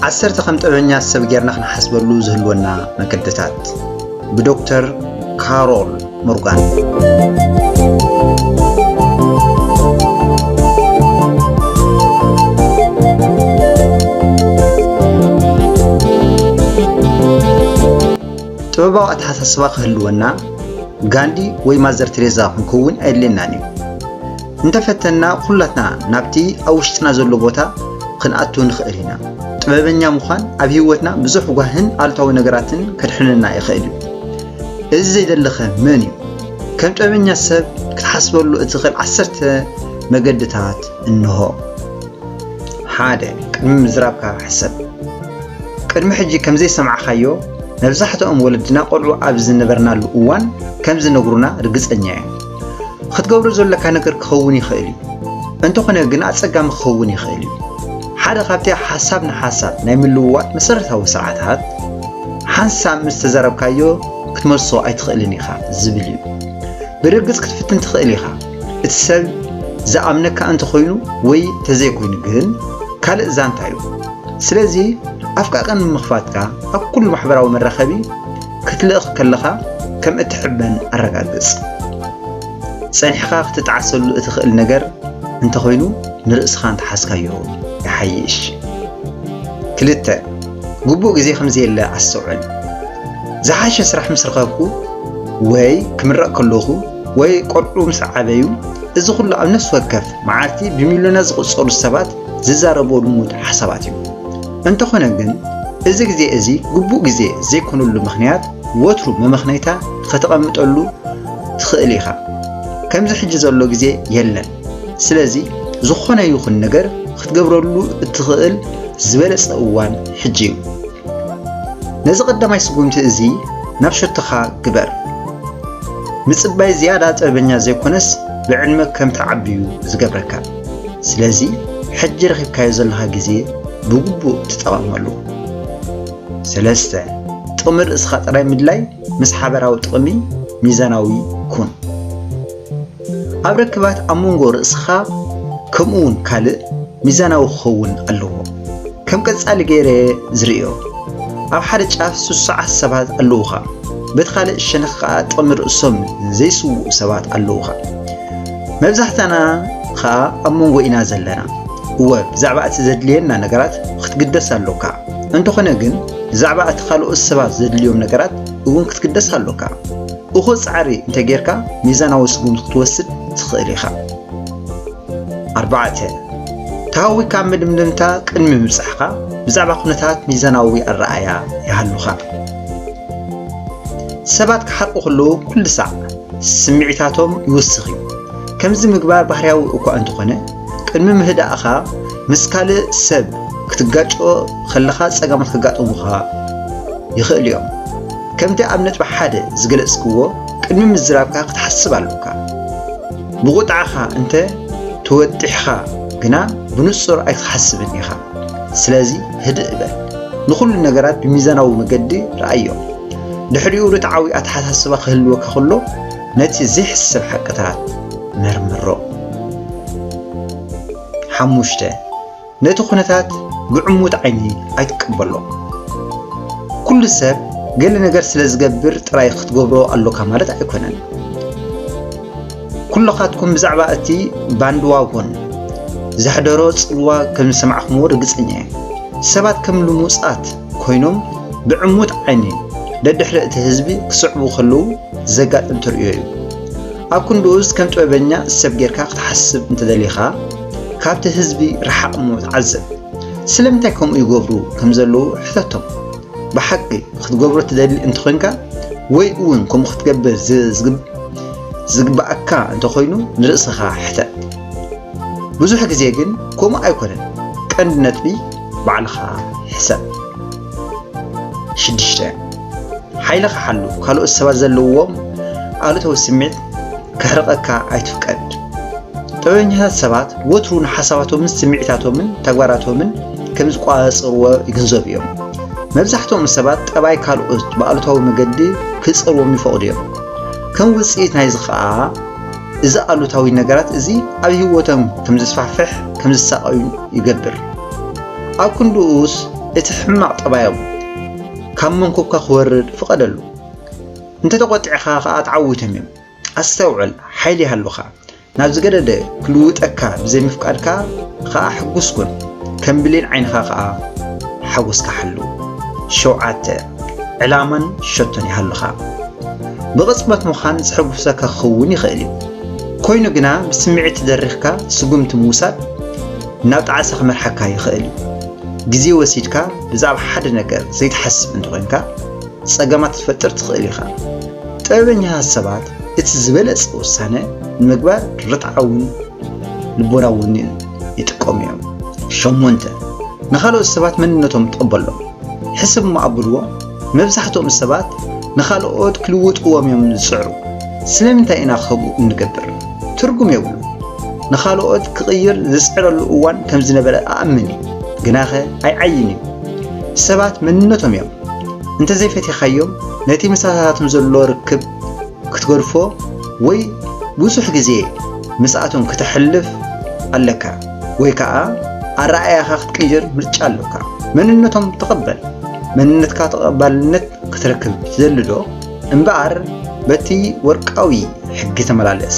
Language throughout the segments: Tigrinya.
ዓሰርተ ከም ጥበበኛ ሰብ ጌርና ክንሓስበሉ ዝህልወና መገድታት፣ ብዶክተር ካሮል ሞርጋን። ጥበባዊ ኣተሓሳስባ ክህልወና፣ ጋንዲ ወይ ማዘር ቴሬዛ ክንከውን ኣየድልየናን እዩ። እንተፈተንና፣ ኩላትና ናብቲ ኣብ ውሽጥና ዘሎ ቦታ ክንኣቱ ንኽእል ኢና። ጥበበኛ ምዃን ኣብ ህይወትና ብዙሕ ጓህን ኣሉታዊ ነገራትን ከድሕነና ይኽእል እዩ። እዚ ዘይደለኸ መን እዩ? ከም ጥበበኛ ሰብ ክትሓስበሉ እትኽእል ዓሰርተ መገድታት እንሆ። ሓደ፣ ቅድሚ ምዝራብካ ሕሰብ። ቅድሚ ሕጂ ከም ዘይሰማዕኻዮ፣ መብዛሕትኦም ወለድና ቆልዑ ኣብ ዝነበርናሉ እዋን ከም ዝነግሩና ርግጸኛ እየ። ክትገብሮ ዘለካ ነገር ክኸውን ይኽእል እዩ። እንተኾነ ግን ኣጸጋሚ ክኸውን ይኽእል እዩ። ሓደ ካብቲ ሓሳብ ንሓሳብ ናይ ምልውዋጥ መሰረታዊ ስርዓታት፣ ሓንሳብ ምስ ተዛረብካዮ ክትመልሶ ኣይትኽእልን ኢኻ ዝብል እዩ። ብርግጽ ክትፍትን ትኽእል ኢኻ። እቲ ሰብ ዝኣምነካ እንተኾይኑ ወይ ተዘይኮይኑ ግን ካልእ ዛንታ እዩ። ስለዚ ኣፍቃ ቅድሚ ምኽፋትካ ኣብ ኩሉ ማሕበራዊ መራኸቢ ክትልእኽ ከለኻ ከም እትሕበን ኣረጋግጽ። ጸኒሕካ ክትጠዓሰሉ እትኽእል ነገር እንተኾይኑ ንርእስኻ እንተሓዝካዮ ይሓይሽ። ክልተ፣ ግቡእ ግዜ ከም ዘየለ ኣስተውዕል። ዝሓሸ ስራሕ ምስ ረኸብኩ ወይ ክምረቕ ከለኹ ወይ ቆልዑ ምስ ዓበዩ፣ እዚ ኩሉ ኣብ ነፍሲ ወከፍ መዓልቲ ብሚልዮናት ዝቑጸሩ ሰባት ዝዛረብዎ ልሙድ ሓሳባት እዩ። እንተኾነ ግን፣ እዚ ግዜ እዚ ግቡእ ግዜ ዘይኮነሉ ምኽንያት ወትሩ መመኽነይታ ከተቐምጠሉ ትኽእል ኢኻ። ከምዚ ሕጂ ዘሎ ግዜ የለን። ስለዚ፣ ዝኾነ ይኹን ነገር ክትገብረሉ እትኽእል ዝበለጸ እዋን ሕጂ እዩ። ነዚ ቀዳማይ ስጉምቲ እዚ ናብ ሸቶኻ ግበር። ምጽባይ ዝያዳ ጥበበኛ ዘይኮነስ፣ ብዕድመ ከም ትዓቢ እዩ ዝገብረካ። ስለዚ፣ ሕጂ ረኺብካዮ ዘለኻ ግዜ ብግቡእ ተጠቐመሉ። ሰለስተ፣ ጥቕሚ ርእስኻ ጥራይ ምድላይ ምስ ሓበራዊ ጥቕሚ ሚዛናዊ ኩን። ኣብ ርክባት ኣብ መንጎ ርእስኻ ከምኡ እውን ካልእ ሚዛናዊ ክኸውን ኣለዎ። ከም ቀጻሊ ገይረ ዝርእዮ፣ ኣብ ሓደ ጫፍ ስሱዓት ሰባት ኣለዉኻ፣ በቲ ካልእ ሸነኽ ከኣ ጥቕሚ ርእሶም ዘይስውኡ ሰባት ኣለዉኻ። መብዛሕትኣና ኸኣ ኣብ መንጎ ኢና ዘለና። እወ፣ ብዛዕባ እቲ ዘድልየና ነገራት ክትግደስ ኣሎካ። እንተኾነ ግን፣ ብዛዕባ እቲ ካልኦት ሰባት ዘድልዮም ነገራት እውን ክትግደስ ኣሎካ። እኹል ጻዕሪ እንተ ጌርካ፣ ሚዛናዊ ስጉምቲ ክትወስድ ትኽእል ኢኻ። ኣርባዕተ፣ ተሃዊካ ኣብ መደምደምታ ቅድሚ ምብጻሕካ፣ ብዛዕባ ኩነታት ሚዛናዊ ኣረኣእያ ይሃሉኻ። ሰባት ክሓርቁ ከለዉ፣ ኩሉ ሳዕ ስምዒታቶም ይውስኽ እዩ። ከምዚ ምግባር ባህርያዊ እኳ እንተኾነ፣ ቅድሚ ምህዳእኻ ምስ ካልእ ሰብ ክትጋጮ ከለኻ ጸገማት ከጋጥሙኻ ይኽእሉ እዮም። ከምቲ ኣብ ነጥቢ ሓደ ዝገለጽክዎ፣ ቅድሚ ምዝራብካ ክትሓስብ ኣለካ። ብቑጥዓኻ እንተ ተወጢሕካ ግና ብንጹር ኣይትሓስብን ኢኻ። ስለዚ ህድእ በል። ንኹሉ ነገራት ብሚዛናዊ መገዲ ረኣዮ። ድሕሪኡ ርትዓዊ ኣተሓሳስባ ክህልወካ ከሎ፣ ነቲ ዘይሕሰብ ሓቅታት መርምሮ። ሓሙሽተ፣ ነቲ ኩነታት ብዕሙት ዓይኒ ኣይትቀበሎ። ኩሉ ሰብ ገለ ነገር ስለ ዝገብር ጥራይ ክትገብሮ ኣሎካ ማለት ኣይኮነን። ኩልኻትኩም ብዛዕባ እቲ ባንድዋጎን ዘሕደሮ ጽልዋ ከም ዝሰማዕኩምዎ ርግጸኛ እየ። ሰባት ከም ልሙጻት ኮይኖም ብዕሙት ዓይኒ ደድሕሪ እቲ ህዝቢ ክስዕቡ ከለዉ ዘጋጥም ተርእዮ እዩ። ኣብ ክንድኡስ ከም ጥበበኛ ሰብ ጌርካ ክትሓስብ እንተደሊኻ፣ ካብቲ ህዝቢ ርሓቕ እሞ ተዓዘብ። ስለምንታይ ከምኡ ይገብሩ ከም ዘለዉ ሕተቶም። ብሓቂ ክትገብሮ ትደሊ እንተኾይንካ ወይ እውን ከምኡ ክትገብር ዝ-፣ ዝግብ-፣ ዝግብኣካ እንተኾይኑ ንርእስኻ ሕተት። ብዙሕ ግዜ ግን ከምኡ ኣይኮነን። ቀንዲ ነጥቢ ባዕልኻ ሕሰብ። ሽዱሽተ፣ ሓይልኻ ሓሉ። ካልኦት ሰባት ዘለዎም ኣሉታዊ ስምዒት ከሕርቐካ ኣይትፍቀድ። ጥበበኛታት ሰባት ወትሩ ንሓሳባቶምን ስምዒታቶምን ተግባራቶምን ከም ዝቆጻጸርዎ ይግንዘቡ እዮም። መብዛሕትኦም ሰባት ጠባይ ካልኦት ብኣሉታዊ መገዲ ክጸልዎም ይፈቕዱ እዮም። ከም ውጽኢት ናይዚ ኸኣ፣ እዚ ኣሉታዊ ነገራት እዚ ኣብ ህይወቶም ከም ዝስፋሕፍሕ ከም ዝሳቐዩ ይገብር። ኣብ ክንድኡስ እቲ ሕማቕ ጠባዮም ካብ መንኩብካ ክወርድ ፍቐደሉ። እንተተቖጢዕኻ ኸኣ ተዓዊቶም እዮም። ኣስተውዕል፣ ሓይሊ ይሃሉኻ። ናብ ዝገደደ ክልውጠካ ብዘይምፍቃድካ ኸኣ ሕጉስ ኩን። ከም ብሌን ዓይንኻ ኸኣ ሓጎስካ ሓሉ። ሸውዓተ፣ ዕላማን ሸቶን ይሃሉኻ። ብቕጽበት ምዃን ዘሐጉሰካ ክኸውን ይኽእል እዩ። ኮይኑ ግና ብስምዒት ተደሪኽካ ስጉምቲ ምውሳድ ናብ ጣዕሳ ክመርሓካ ይኽእል እዩ። ግዜ ወሲድካ ብዛዕባ ሓደ ነገር ዘይትሓስብ እንተኾይንካ ጸገማት ክትፈጥር ትኽእል ኢኻ። ጥበበኛታት ሰባት እቲ ዝበለጸ ውሳነ ንምግባር ርትዓውን ልቦናውን ይጥቀሙ እዮም። ሸሞንተ፣ ንኻልኦት ሰባት መንነቶም ተቐበሎም። ሕስብ እሞ ኣብልዎ፣ መብዛሕትኦም ሰባት ንኻልኦት ክልውጥዎም እዮም ዝጽዕሩ። ስለምንታይ ኢና ከምኡ እንገብር? ትርጉም የብሉ። ንኻልኦት ክቕይር ዝጽዕረሉ እዋን ከም ዝነበረ ኣኣምን እዩ፣ ግናኸ ኣይዓይን እዩ። ሰባት መንነቶም እዮም። እንተዘይፈቲኻዮም ነቲ ምሳታቶም ዘሎ ርክብ ክትገድፎ ወይ ብዙሕ ግዜ ምስኣቶም ክተሕልፍ ኣለካ፣ ወይ ከኣ ኣረኣእያኻ ክትቅይር ምርጫ ኣሎካ። መንነቶም ተቐበል። መንነትካ ተቐባልነት ክትረክብ ትደሊ ዶ? እምበኣር በቲ ወርቃዊ ሕጊ ተመላለስ፣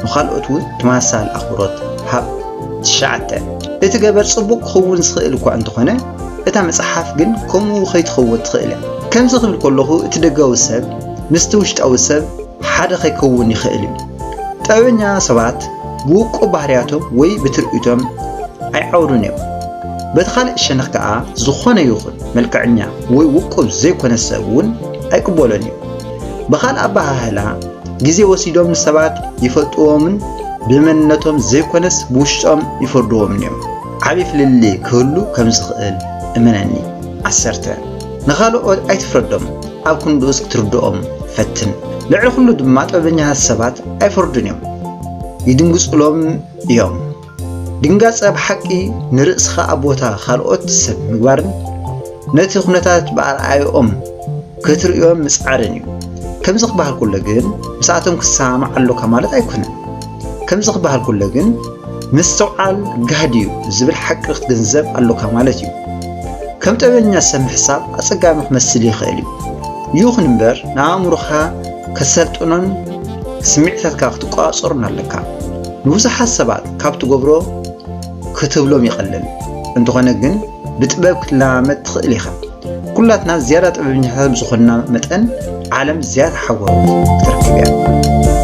ንኻልኦት እውን ተመሳሳሊ ኣኽብሮት ሃብ። ትሽዓተ፣ እቲ ገበር ጽቡቕ ክኸውን ዝኽእል እኳ እንተኾነ፣ እታ መጽሓፍ ግን ከምኡ ከይትኸውን ትኽእል እያ። ከምዚ ክብል ከለኹ፣ እቲ ደጋዊ ሰብ ምስቲ ውሽጣዊ ሰብ ሓደ ከይከውን ይኽእል እዩ። ጥበበኛ ሰባት ብውቁብ ባህርያቶም ወይ ብትርኢቶም ኣይዓውዱን እዮም። በቲ ካልእ ሸነኽ ከኣ፣ ዝኾነ ይኹን መልክዐኛ ወይ ውቁብ ዘይኮነ ሰብ እውን ኣይቅበሎን እዩ። ብኻልእ ኣበሃህላ፣ ግዜ ወሲዶም ንሰባት ይፈልጥዎምን ብመንነቶም ዘይኮነስ ብውሽጦም ይፈርድዎምን እዮም። ዓቢ ፍልልይ ክህሉ ከም ዝኽእል እመነኒ። ዓሰርተ፣ ንኻልኦት ኣይትፍረዶም፣ ኣብ ክንድኡስ ክትርድኦም ፈትን። ልዕሊ ኩሉ ድማ ጥበበኛታት ሰባት ኣይፈርዱን እዮም፣ ይድንግጹሎም እዮም። ድንጋጸ ብሓቂ ንርእስኻ ኣብ ቦታ ካልኦት ሰብ ምግባርን ነቲ ኩነታት ብኣርኣያኦም ክትርእዮም ምጽዓርን እዩ። ከምዚ ክበሃል ከሎ ግን ምስኣቶም ክትሰማማዕ ኣሎካ ማለት ኣይኮነን። ከምዚ ክበሃል ከሎ ግን ምስትውዓል ጋህዲ እዩ ዝብል ሓቂ ክትግንዘብ ኣሎካ ማለት እዩ። ከም ጥበበኛ ሰብ ምሕሳብ ኣጸጋሚ ክመስል ይኽእል እዩ። ይኹን እምበር ንኣእምሮኻ ከተሰልጥኖን ስምዒታትካ ክትቆጻጸሮን ኣለካ። ንብዙሓት ሰባት ካብ ትገብሮ ክትብሎም ይቐልል። እንተኾነ ግን ብጥበብ ክትለማመድ ትኽእል ኢኻ። ኩላትና ዝያዳ ጥበበኛታት ብዝኾንና መጠን ዓለም ዝያዳ ሓጎስ ክትረክብ እያ።